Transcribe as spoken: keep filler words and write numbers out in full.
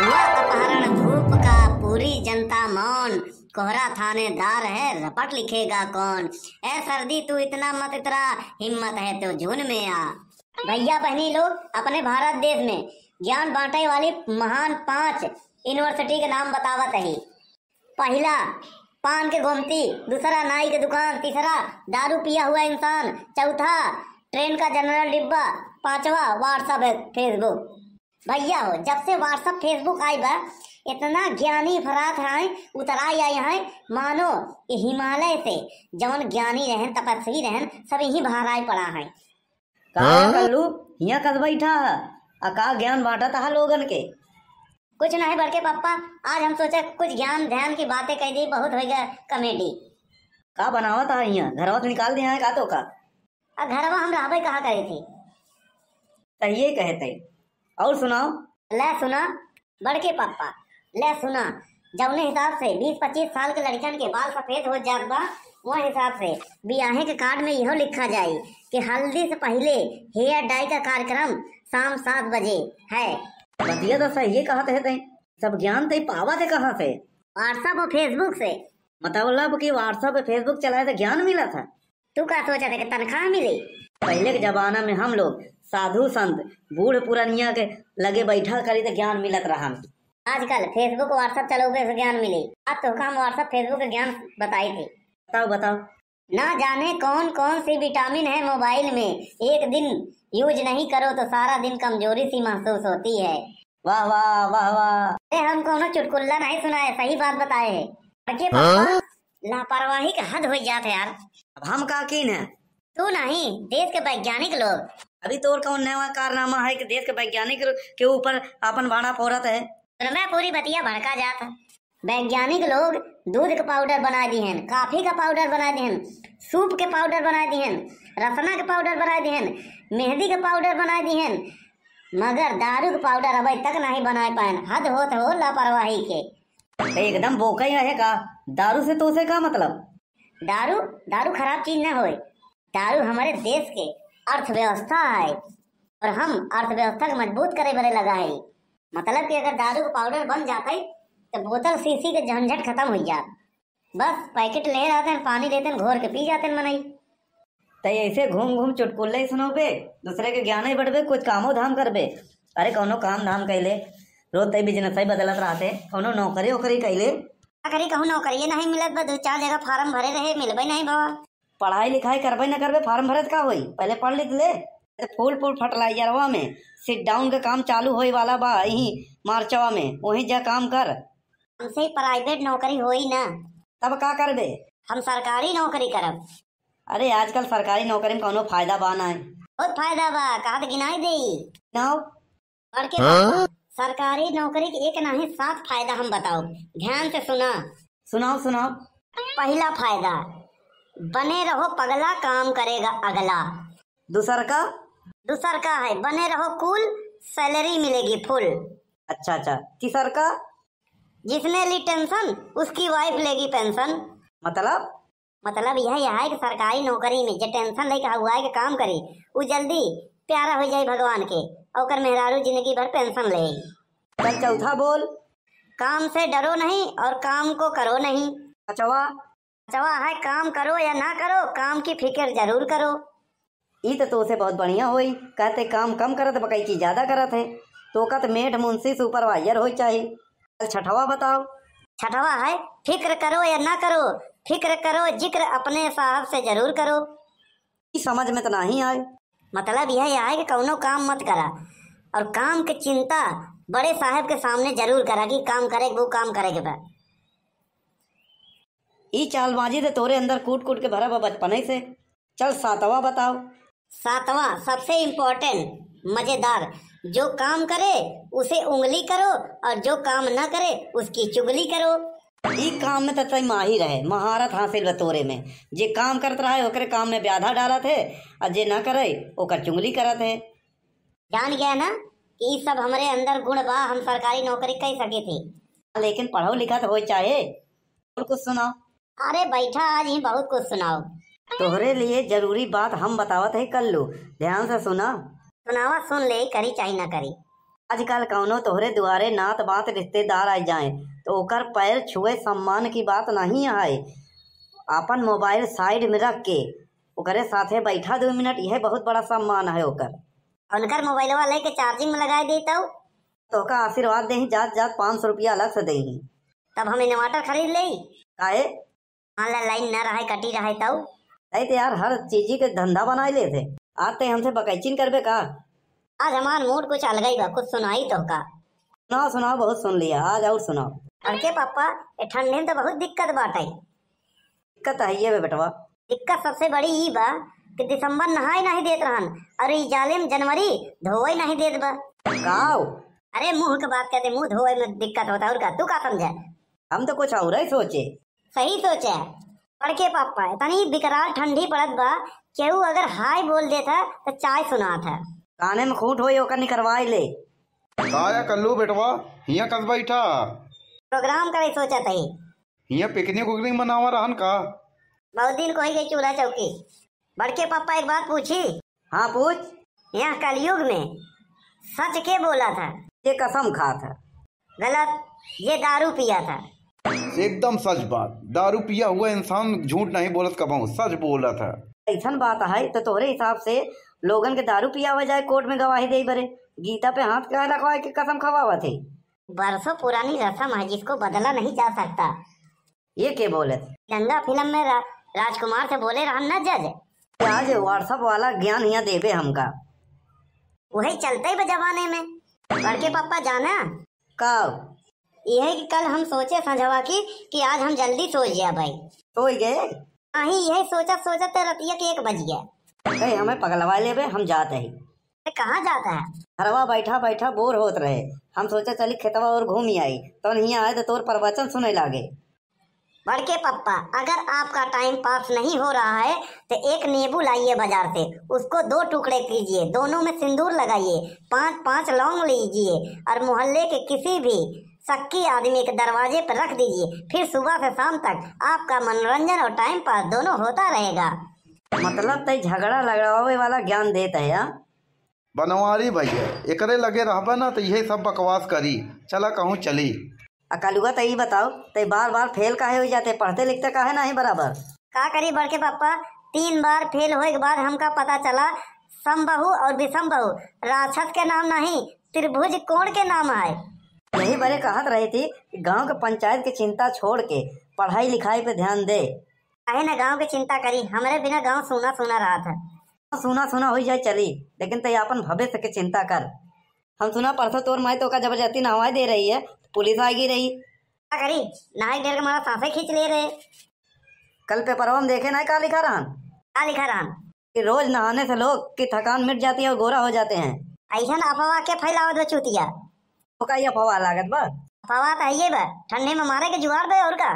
हुआ अपहरण धूप का, पूरी जनता मौन, कोहरा थानेदार है, रपट लिखेगा कौन? ए सर्दी तू इतना मत इतरा, हिम्मत है तो जून में आ। भैया बहनी लोग, अपने भारत देश में ज्ञान बांटे वाली महान पांच university के नाम बतावत ही। पहिला, पान के गोमती, दूसरा, नाई के दुकान, तीसरा, दारू पिया हुआ इंसान, चौथा, train का general डिब्बा, पांचवा, WhatsApp, Facebook। भैया हो, जब से WhatsApp, Facebook आई बा, इतना ज्ञानी फरात हैं, उतराई आई हैं, मानो ये हिमालय से जौन ज्ञानी रहन, तपस्वी रहन, सब यहीं बहराए पड़ा हैं। का हाँ? कल्लू, हियां कस बैठा है? आ का ज्ञान बांटत हा लोगन के? कुछ नहीं बड़के पप्पा, आज हम सोचा कुछ ज्ञान ध्यान की बातें कह दी, बहुत हो गया comedy। का बनावत हा हियां? घरवा से निकाल दिया है का तो का? आ घरवा हम रहबे कहाँ करे थे? सहिए कहते। और सुनाओ। ले सुना बड़के पप्पा, ले सुना, जौने हिसाब से बीस पच्चीस साल के लड़कन के बाल सफेद हो जात बा, वो हिसाब से बियाहे के card में इहो लिखा जाई कि हल्दी से पहिले hair dye का कार्यक्रम शाम सात बजे है। बतिया तो सही कहत है तैं, सब ज्ञान तैं पावत है कहाँ से? WhatsApp और Facebook से। मतलब कि WhatsApp पे Facebook चलाए तो ज्ञान मिला था? तू का सोचा था कि तनख्वाह मिली? पहले के जमाना में हम लोग साधु संत, बूढ़ पुरनिया के लगे बैठा करी तो ज्ञान मिलत रहा। आजकल Facebook, WhatsApp चलोगे से ज्ञान मिली। आज तो हम WhatsApp, Facebook के ज्ञान बताई थी। बताओ, बताओ। ना जाने कौन कौन सी vitamin है mobile में, एक दिन use नहीं करो तो सारा दिन कमजोरी सी महसूस होती है। वाह, वाह, वाह, वाह। अरे, हम कौनो चुटकुल्ला नहीं सुनाए, सही बात बताए है। बड़के पापा, हाँ? लापरवाही के हद हो जात है यार। अब हम का कीन है? तू नहीं, देश के वैज्ञानिक लोग। अभी तोर कौन नया कारनामा है कि देश के वैज्ञानिक के ऊपर अपन भाड़ा फोरत है? तो मैं पूरी बतिया भड़का जात है। वैज्ञानिक लोग दूध के powder बना दिहन, coffee का powder बना दिहन, soup के powder बना दिहन, रसना के powder बना दिहन, मेहंदी के powder बना दिहन, मगर दारू के powder अबे तक नहीं बनाए पाएन। हद होत हो लापरवाही के। ते एकदम बोका ही रहे का? दारू से तो से का मतलब? दारू, दारू खराब चीज ना होए। दारू हमारे देश के अर्थव्यवस्था है और हम अर्थव्यवस्था के मजबूत करे बरे लगा है। मतलब कि अगर दारू के powder बन जात है तो बोतल शीशी के झंझट खत्म हो जात। बस packet ले रहते हैं, पानी लेते हैं, घोर के पी जाते हैं मनई। तै ऐसे घूम घूम चुटकुल्ले ही सुनौबे, दूसरे के ज्ञान ही बढ़बे, कुछ कामो धाम करबे। अरे कौनो काम धाम कैले, रोज तै business ही बदलत रहते, कौनो नौकरी ओकरी कैले। का करी, कहूँ नौकरिये नहीं मिलत बा, दो चार जगह form भरे रहे, मिलबे नहीं बा। पढ़ाई लिखाई करबे न करबे, form भरत का होई, पहले पढ़ लिख ले। फूल फूल फर्टिलाइजरवा में sit down के काम चालू होए वाला बा यही मार्चवा में, वहीं जा काम कर। हमसे private नौकरी होई ना। तब का करबे? हम सरकारी नौकरी करब। अरे आजकल सरकारी नौकरी में कौनो फायदा बा ना है। बहुत फायदा बा, कहा तो गिनाई देई। गिनाओ। बड़के हाँ? पापा, सरकारी नौकरी के एक नहीं सात फायदा हम बताओ, ध्यान से सुना। सुनाओ, सुनाओ। पहला फायदा, बने रहो पगला, काम करेगा अगला। दूसर का? दूसर का है, बने रहो cool, salary मिलेगी full। अच्छा, अच्छा। तीसर का? जिसने ली tension, उसकी wife लेगी pension। मतलब? मतलब यह, यह है कि सरकारी नौकरी में जे tension लेके हुआ है कि काम करी, वो जल्दी प्यारा हो जाए भगवान के, और ओकर मेहरारू जिंदगी भर pension ले। चल चौथा बोल। काम से डरो नहीं और काम को करो नहीं। पांचवा? पांचवा है, काम करो या ना करो, काम की फिक्र जरूर करो। ई त तोसे बहुत बढ़िया होई, कहते काम कम करत बा, कई चीज ज्यादा करत है। तोका त मेठ मुंशी supervisor होई चाही। चल छठवा बताओ। छठवा है, फिक्र करो या ना करो, फिक्र करो जिक्र अपने साहब से जरूर करो। ई समझ में त नहीं आए। मतलब यह, यह है कि कौनो काम मत करा और काम के चिंता बड़े साहब के सामने जरूर करा कि काम करे के, वो काम करे के बा। ई चालबाजी त तोरे अंदर कूट कूट के भरा बा बचपने से। चल सातवां बताओ। सातवां, सबसे important, मजेदार, जो काम करे उसे उंगली करो और जो काम न करे उसकी चुगली करो। ई काम में त तै माहिर है, महारत हासिल बा तोरे में। जे काम करत रहा है ओकरे काम में ब्याधा डालत है और जे ना करे ओकर चुगली करत है। जान गया ना कि ई सब हमरे अंदर गुण बा, हम सरकारी नौकरी कई सके थे। लेकिन पढ़ो लिखा तो होए चाहे। और कुछ सुनाओ। अरे बैठा, आज ही बहुत कुछ सुनाओ। तोहरे लिए जरूरी बात हम बतावत है कल्लू, ध्यान से सुना। सुनावा, सुन ले, करी चाहे ना करी। आजकल कौनो तोहरे दुआरे नात बात रिश्तेदार आ जाए तो ओकर पैर छुए सम्मान की बात नहीं है। आपन मोबाइल साइड में रख के ओकरे साथे बैठा दो मिनट, यह बहुत बड़ा सम्मान है ओकर। उनकर मोबाइलवा लेके चार्जिंग में लगाए दे तो? तोहका आशीर्वाद देही, जात जात पाँच सौ रुपया अलग से देही। तब हम इन्वर्टर खरीद लेई। काहे? मान ला लाइन ना रहे, कटी रहे तौ? नहीं तो यार, हर चीज के धंधा बनाए लेते। आज ते हमसे बकैचिन करबे का? आज हमार मूड कुछ अलग ही बा, कुछ सुनाई तोहका। सुनाओ सुनाओ, बहुत सुन लिया, आज और सुनाओ। बड़के पापा, ए ठंडी में तो बहुत दिक्कत बाटे। दिक्कत है ये बे बेटवा। दिक्कत सबसे बड़ी ई बा कि दिसंबर नहाए नहीं देत रहन और ई जालिम जनवरी धोए नहीं देत बा। काओ? अरे मुंह के बात कहते, मुंह धोए में दिक्कत होता और का, तू का समझे? हम तो कुछ और ही सोचे। सही सोचे। बड़के पापा, इतनी बिकराल ठंडी पड़त बा, केहू अगर हाय बोल देत है तो चाय सुनात है। काने में खूंट होई ओकर निकरवाई ले। काया कल्लू बेटवा, हिया कस बैठा? प्रोग्राम करे सोचत है। हिया पिकनिक उकनिक मनावा रहन का? बहुत दिन को ही गई चूल्हा चौकी। बड़के पापा एक बात पूछी? हाँ पूछ। यहाँ कलयुग में सच के बोला था? ये कसम खा था। गलत, ये दारू पिया था। एकदम सच बात, दारू पिया हुआ इंसान झूठ नहीं बोलत कबहूँ, सच बोलत है। ऐसन बात है तो तोहरे हिसाब से लोगन के दारू पियावा जाए कोर्ट में गवाही दे बरे? गीता पे हाथ काहे रखवाए के कसम खवावत है? बरसों पुरानी रस्म है जिसको बदला नहीं जा सकता। ये के बोलत? दंगा फिल्म में रा-, राजकुमार से बोले रहन ना जज। आज WhatsApp वाला ज्ञान यहाँ देबे हमका। वही चलते बा जमाने में। बड़के पापा जाना? का? यह कि कल हम सोचे संझवा की कि आज हम जल्दी सो जाए भाई। सोई गए? नहीं, यही सोचत सोचत ते रतिया के एक बज गया। कहीं हमें पगलवा लेबे, हम जात ही। अरे, कहाँ जाता है? घरवा बैठा बैठा बोर होत रहे, हम सोचा चली खेतवा और घूम आई, तो हियाँ आए तो तोर प्रवचन सुने लागे। बड़के पप्पा, अगर आपका टाइम पास नहीं हो रहा है तो एक नींबू लाइए बाजार से, उसको दो टुकड़े कीजिए, दोनों में सिंदूर लगाइए, पाँच पाँच लौंग लीजिए और मोहल्ले के किसी भी शक्की आदमी के दरवाजे पर रख दीजिए। फिर सुबह से शाम तक आपका मनोरंजन और टाइम पास दोनों होता रहेगा। मतलब तई झगड़ा लड़ावे वाला ज्ञान देत है, हाँ? बनवारी भैया, एकरे लगे रहबे ना तो यही सब बकवास करी। चला कहूँ चली। आ कलुआ, तई बताओ, तई बार बार फेल काहे हो जाते, पढ़ते लिखते काहे नहीं बराबर? का करी बड़के पापा, तीन बार फेल होए के बाद हमका पता चला, संभव और विसंभव राक्षस के नाम नहीं, त्रिभुज कोण के नाम है। यही बरे कहत रही थी कि गांव के पंचायत की चिंता छोड़ के पढ़ाई लिखाई पे ध्यान दे। काहे न गांव के चिंता करी, हमरे बिना गांव सूना सूना रहा था। सूना सूना हो जाए चली, लेकिन तई आपन भविष्य के चिंता कर। हम सुना परसों तोर माई तो का जबरदस्ती नहवाए दे रही है, पुलिस आएगी रही। का करी, नहाई डेर के मारा सांसें खींच ले रहे। कल पेपरवा में देखे ना का लिखा रहन? का लिखा रहन? कि रोज नहाने से लोग की थकान मिट जाती है और गोरा हो जाते हैं। ऐसन अफवाह के फैलावत बा चूतिया? तो का ये अफवाह लागत बा? अफवाह तो है ये बा, ठंडी में मारे के जुगाड़ बे और का।